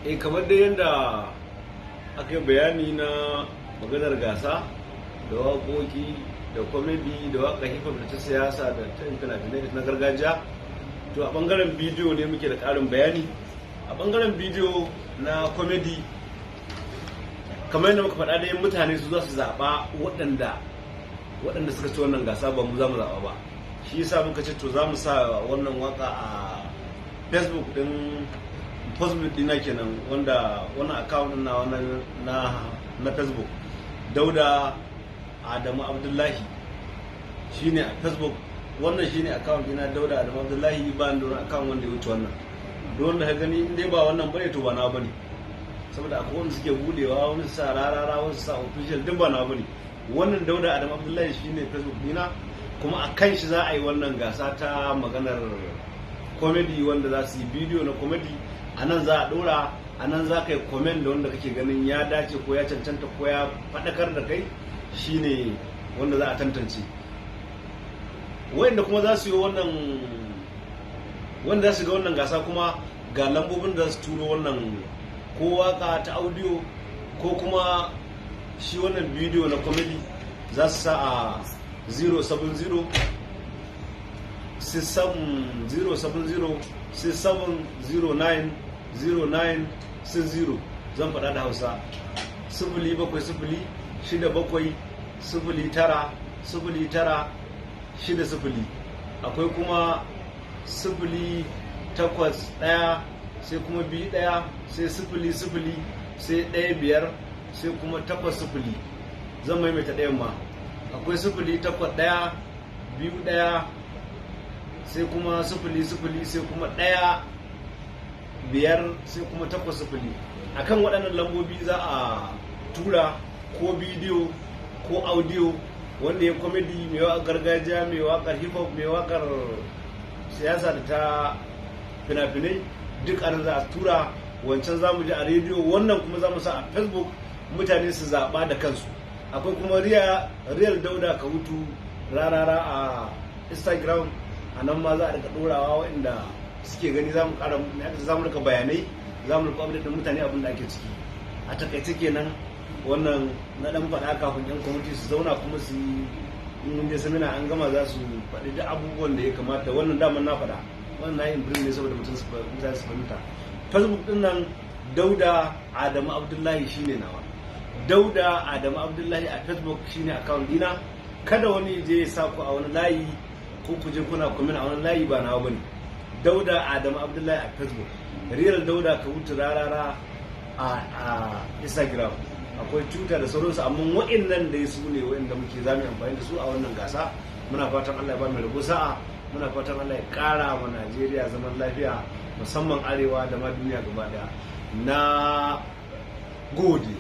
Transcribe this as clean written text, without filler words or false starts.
Kamar dai yadda aka yi bayani na maganar gasa da waƙoƙi da comedy da waƙa hip hop da ta siyasa da ta fina-finai da na gargajiya, to a ɓangaren bidiyo ne muke da ƙarin bayani. A ɓangaren bidiyo na comedy, kamar yadda muka faɗa dai, mutane su za su zaɓa waɗanda suka ci wannan gasa, ba mu za mu zaɓa ba. Shi yasa muka ce to za mu sa wannan waka a Facebook din, Facebook dina kenan, wanda wannan account din na wannan na Facebook, Dauda Adamu Abdullahi shine a Facebook. Wannan shine account dina, Dauda Adamu Abdullahi. Ba ni da wani account wanda ya wuce wannan. Don wanda ka gani, in dai ba wannan bane, to ba na bane, saboda akwai wanda suke budewa, wani su sa rarara, wani su sa official, duk ba na bane. Wannan Dauda Adamu Abdullahi shine Facebook dina, kuma a kan shi za a yi wannan gasa ta maganar comedy. Wanda za su yi bidiyo na comedy, a nan za a dora, a nan za ka yi comment da wanda kake ganin ya dace ko ya cancanta ko ya faɗakar da kai, shine wanda za a tantance. Wanda kuma za su yi wannan, wanda za su ga wannan gasa kuma, ga lambobin da za su turo wannan ko waka ta audio ko kuma shi wannan bidiyo na comedy. Za su sa a 070 070 6709 0960. Zan faɗa da Hausa: 070 6709 0960. Akwai kuma 081, sai kuma 21, sai 00, sai 15, sai kuma 80. Zan maimaita ɗayan ma. Akwai 081 21, sai kuma 00, sai kuma 15, sai kuma 80. Akan waɗannan lambobi za a tura ko bidiyo ko audio. Wanda ya comedy, mai waƙar gargajiya, mai waƙar hip hop, mai waƙar siyasa da ta fina-finai, duk anan za a tura. Wancan za mu ji a rediyo, wannan kuma za mu sa a Facebook, mutane su zaɓa da kansu. Akwai kuma Real Dauda Kahutu Rarara a Instagram. A nan ma za a rika ɗorawa, waɗanda suke gani za mu ƙara, za mu rika bayanai, za mu rika update mutane abin da ake ciki. A takaice kenan wannan na dan faɗa kafin yan kwamiti su zauna kuma su yi. In mun je seminar an gama, za su faɗi duk abubuwan da ya kamata. Wannan daman na faɗa, wannan na yin ne saboda mutum su mutane su fahimta. Facebook din nan, Dauda Adamu Abdullahi shine nawa. Dauda Adamu Abdullahi a Facebook shine account dina. Kada wani je ya sa ku a wani layi ko ku je kuna comment a wani layi, ba nawa bane. Dauda Adamu Abdullahi a Facebook, Real Dauda Kahutu Rarara a Instagram, akwai Twitter da sauransu, amma wa'annan dai su ne wa'anda muke za mu amfani da su a wannan gasa. Muna fatan Allah ya ba mu rabo sa'a. Muna fatan Allah ya kara wa Najeriya zaman lafiya, musamman arewa da ma duniya gaba daya. Na gode.